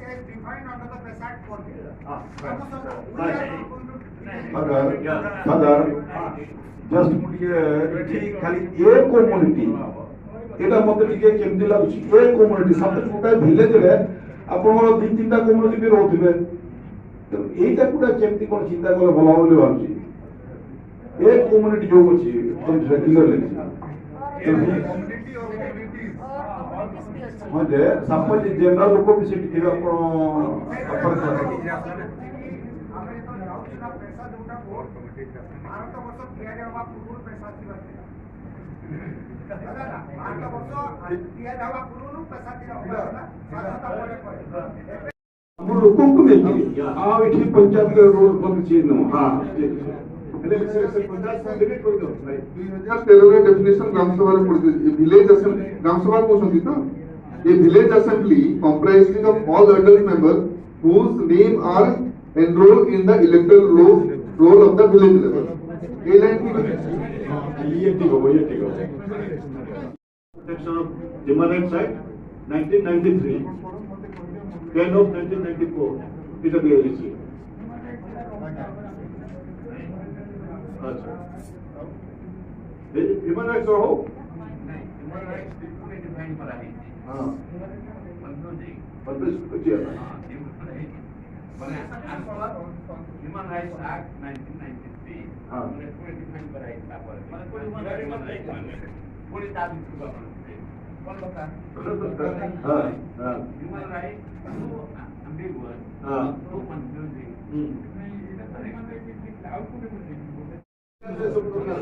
as defined under the PESA Act 40. We are not going to. Father, father, just ମୁଁ ଟିକେ ଏଠି ଖାଲି ଏ community, ଏଇଟା ମତେ ଟିକେ କେମିତି ଲାଗୁଛି। ଏ କମ୍ୟୁନିଟି ସପୋଜ ଗୋଟାଏ ଭିଲେଜରେ ଆପଣଙ୍କର ଦି ତିନିଟା କମ୍ୟୁନିଟି ବି ରହୁଥିବେ। ତେଣୁ ଏଇଟାକୁ କେମିତି କଣ ଚିନ୍ତା କଲେ ଭଲ ହବ ବୋଲି ଭାବୁଛି। ଏ କମ୍ୟୁନିଟି ଯୋଉ ଅଛି, କ୍ଲିୟର ଲେଖିଛି। Community or communities. ହଁ ଯେ, ସପୋଜ ଜେନେରାଲ ଲୋକ ବି ସେଠି ଥିବେ, ଆପଣ ଆପଣ ଆମେ ଯେତେବେଳେ ଯାଉଛୁ ନା, ପେସା ଯୋଉଟା ଭାରତ ବର୍ଷ ତିଆରି ହେବା ପୂର୍ବରୁ ପେସା ଥିବା ଥିଲା ହେଲା ନା? ଭାରତ ବର୍ଷ ତିଆରି ହେବା ପୂର୍ବରୁ ପେସା ଥିଲା ସ୍ୱାଧୀନତା ପରେ ପରେ ଏବେ। ଆମ ଲୋକଙ୍କୁ ନେଇକି ଆଉ ଏଠି ପଞ୍ଚାୟତ ରୋଲ ଫୋଲ କିଛି ନୁହଁ। ହଁ, ହେଲେ ସେ ପଞ୍ଚାୟତ ଡିଲିଟ୍ କରିଦିଅନ୍ତୁ ଭାଇ। 2013ରେ ଡେଫିନେସନ ଗ୍ରାମ ସଭାରେ ପଡିଛି। ଭିଲେଜ ଆସେମ୍ବଲି, ଗ୍ରାମ ସଭା କହୁଛନ୍ତି ତ? A village assembly comprising of all adult members whose name are enrolled in the electoral roll of the village level. ଏଇ ଲାଇନ ଠିକ ଅଛି? ଇଏ ଠିକ ହବ, ଇଏ ଠିକ ହବ। Protection of Human Rights Act 1993, 10 of 1994, এটা দিয়ে দিয়েছি। ଆଚ୍ଛା, ହ୍ୟୁମାନ ରାଇଟ୍ସ ହଉ। ହ୍ୟୁମାନ ରାଇଟ୍ସ ପୁଣି ଡିଫାଇନ୍ କରାହେଇଛି। କନଫ୍ୟୁଜିଂ। କନଫ୍ୟୁଜ ଅଛି। ମାନେ ହ୍ୟୁମାନ ରାଇଟ୍ସ ଆକ୍ଟ 1993 ମାନେ ପୁଣି ଡିଫାଇନ୍ କରାହେଇଛି, ତାପରେ ପୁଣି ତା ଭିତରକୁ ଆପଣ ଯିବେ। କଣ ଦରକାର? ହଁ ହଁ human rights so ambiguous, so confusing.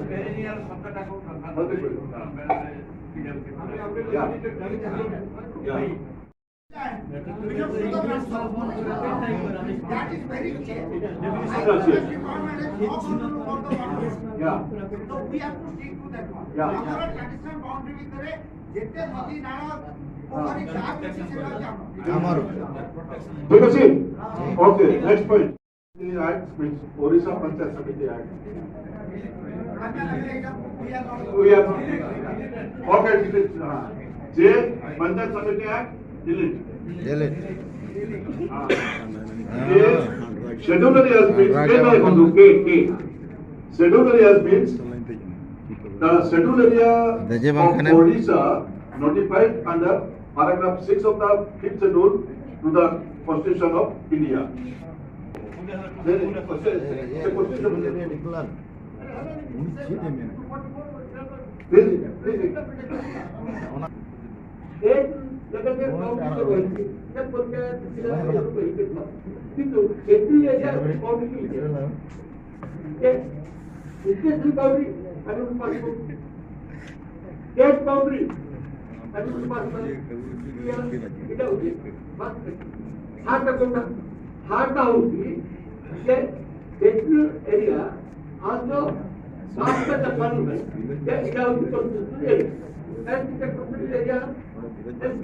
Perennial ଶବ୍ଦଟାକୁ ବେଳେବେଳେ belongs to the Gram Sabha. That is very clear. Definition. Department has no control over the boundaries. So we have to stick to that one. Yeah. ଆମର traditional boundary ଭିତରେ ଯେତେ ନଦୀ, ନାଳ, ପୋଖରୀ ଯାହା କିଛି, ସେଟା ହଉଛି ଆମର। ଠିକ ଅଛି, okay, next point. Act means Odisha Panchayat Samiti Act. ଆମେ ଏଇଟା we are not- We are not. Okay, delete. J Panchayat Samiti Act delete. Delete. K scheduled areas means K ଦେଖନ୍ତୁ, K K scheduled areas means the scheduled area of Odisha notified under paragraph 6 of the fifth schedule to the Constitution of India. ସେ constitution. Please, please. ଏ ଜାଗାରେ boundary ରହିଛି, ସେ ପଞ୍ଚାୟତ ହେଇପାରିବ, କିନ୍ତୁ ଏଠି area boundary boundary ଆମେ pass କରୁ, ଷ୍ଟେଟ୍ ବାଉଣ୍ଡ୍ରି ଆମେ ପାସ୍ କରୁ। ଏଇଟା ହଉଛି ଥାର୍ଡଟା। କୋଉଟା ଥାର୍ଡଟା? ହଉଛି ଯେ area also passed by the parliament, ଏଇଟା ହଉଛି constitutional area. Constitutional area,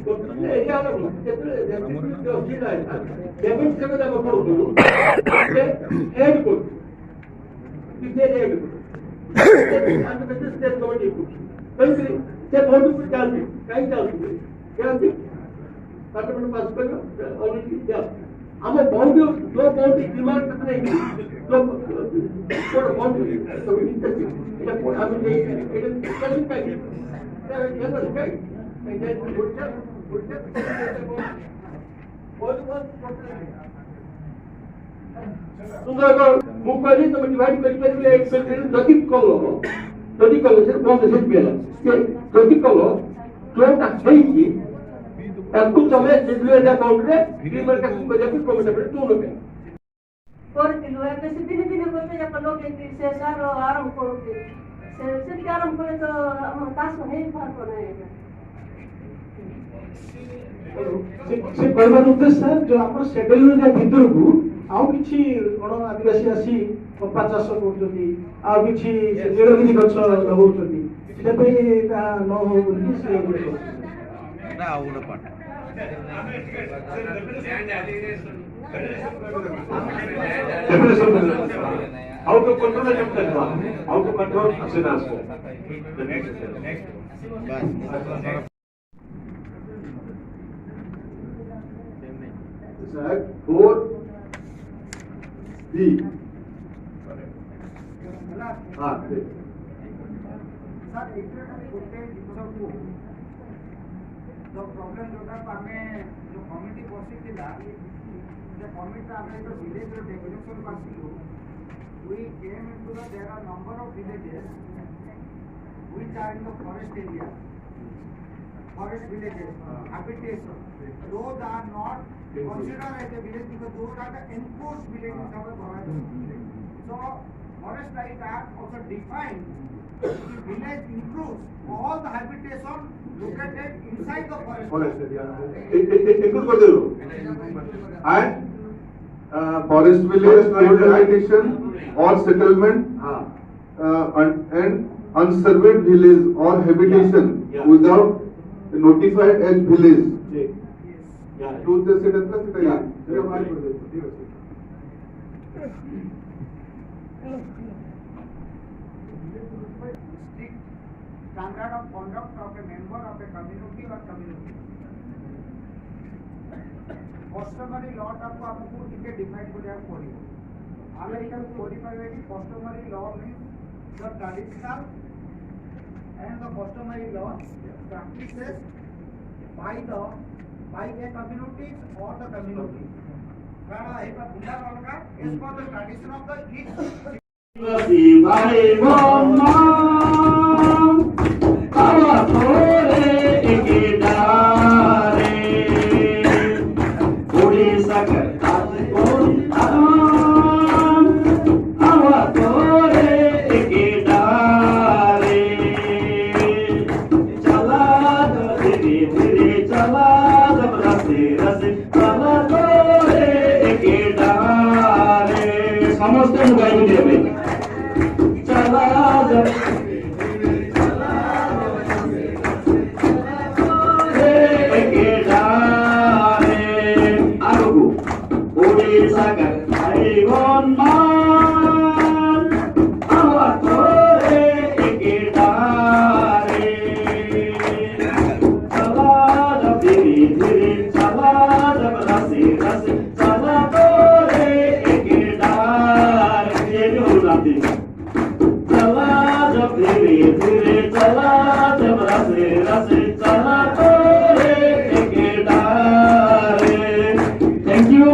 constitutional area ଯେତେବେଳେ ଅସୁବିଧା ହେଲା, 77 ଆମେ କଣ କଲୁ ଯେ ଏଡ୍ କରୁ, କିଛି ଏରିଆ ଏଡ୍ କରୁ, ଷ୍ଟେଟ୍ ଗଭର୍ଣ୍ଣମେଣ୍ଟ କରୁଛି। ତେଣୁକରି ସେ ବାଉଣ୍ଡ୍ରି ଉପରେ ଚାଲୁଛି। କାହିଁକି ଚାଲୁଛି? କେମିତି ପାର୍ଲାମେଣ୍ଟ ପାସ୍ କରିବ ଅଲରେଡି। ଆମ ବାଉଣ୍ଡ୍ରି, ଯୋଉ ବାଉଣ୍ଡ୍ରି ଡିମାର୍କେସନ ହେଇଛି, ଯୋଉ ବାଉଣ୍ଡ୍ରି ଏଇଟା ଆମେ ଏଇଟା କାହିଁକି କାହିଁକି ଓଡ଼ିଶା ଓଡ଼ିଶା ମୟୂରଭଞ୍ଜ, ସୁନ୍ଦରଗଡ଼, ମୁଁ କହିଲି ତମେ ଡିଭାଇଡ କରିପାରିବେ। ଯଦି କଲ, ଯଦି କଲ, ସେ ବନ୍ଦ ସେଥିପାଇଁ ହେଲା ଯେ ଯଦି କଲ, ଯୋଉଟା ହେଇଛି ତାକୁ ତମେ ସିଡ୍ୟୁଲ ଏରିଆ ବାଉଣ୍ଡ୍ରିରେ ଡିମାର୍କେସନ କରିବାକୁ କମିଟି ତୁ ନେବେ। କରିଥିଲୁ। ଏବେ ସେ ଦିନେ ଦିନେ ଗୋଟେ ଯାକ ଲଗେଇକି ସେ ସାର ଆରମ୍ଭ କରୁଛି। ସେ ସେତିକି ଆରମ୍ଭ କଲେ ତ ଆମର ଚାଷ ହେଇପାରିବ ନାହିଁ ଏବେ। ସେ କହିବାର ଉଦ୍ଦେଶ୍ୟ ସାର୍, ଯୋଉ ଆମର ସେଡ୍ୟୁଲ ଏରିଆ ଭିତରକୁ ଆଉ କିଛି ଅଣ ଆଦିବାସୀ ଆସି କପା ଚାଷ କରୁଛନ୍ତି, ଆଉ କିଛି ସେ ନୀଳଗିରି ଗଛ ଲଗାଉଛନ୍ତି, ସେଟା ପାଇଁ ତାହା ନ ହଉ ବୋଲିକି ସେ ଗୋଟେ କରୁଛନ୍ତି। ଆଉ ଗୋଟେ ପାଠ। Land alienation. Definition. How to control it, how to control ସେଟା ଆସିବ। Next, next. ବାସ୍। Act 4B। ହେଲା। ହଁ, ଠିକ। ସାର୍, ଏଇଥିରେ ଖାଲି ଗୋଟେ ଜିନିଷକୁ ତ ପ୍ରୋବ୍ଲେମ୍, ଯୋଉଟାକୁ ଆମେ ଯୋଉ କମିଟି ବସିଥିଲା, ସେ କମିଟିରେ ଆମେ ଯେତେବେଳେ ଭିଲେଜର ଡେଫିନେସନକୁ ଆସିଲୁ, we came into the there are number of villages which are in the forest area, forest villages, habitation. Those are not considered as a village because those are the enclosed villages ହିସାବରେ ଧରାଯାଉଛି। So Forest Right Act also defines the village includes all the habitation located inside the forest. Forest area include କରିଦେବୁ and Forest village, Forest old right. habitation or settlement ହଁ and unsurveyed village or habitation without notified as village. ଠିକ। Two ସେଟା ଥିଲା, ସେଟା ଇଏ। ସେଟା ବାହାର କରିଦେବୁ, ଠିକ ଅଛି। Strict standard of conduct of a member of a community or community. Customary law ଟାକୁ ଆମକୁ ଟିକେ ଡିଫାଇନ୍ କରିବାକୁ ପଡ଼ିବ। ଆମେ ଏଇଟାକୁ କରିପାରିବେ କି? Customary law means the traditional and the customary law practices by a communities or the community. କାରଣ ଏଇଟା ଗୁଣ୍ଡାର ଅଲଗା as per the tradition of the each ଭାଇ ତୋରେ ଏକେଦାରେ ଓଡ଼ିଶା ତୋରେ ଏକେଦାରେ ଚଲା ଧୀରେ ଧୀରେ ଚଲା ରସେ ରସେ ଚଲା ତୋରେ ଏକେଦାରେ। ସମସ୍ତେ ମୁଁ ଗାଇବି ଦେବେ। ଚଲା ଏକେଦାରେ ଆଗକୁ ଓଡ଼ିଶା ଭାଇ ବନ୍ମାନ ଆମ ତୋରେ ଏକେଦାରେ ଚଲା ଧୀରେ ଧୀରେ ଚଲା ରସେ ରସେ ଚଲା ତୋରେ ଏକେଦାରେ। କିଏ ବି ହଉନାହାନ୍ତି। ଚଲା ଧୀରେ ଧୀରେ ଚଲା ରସେ ରସେ ଚଲା ତୋରେ ଏକେଦାରେ। Thank you.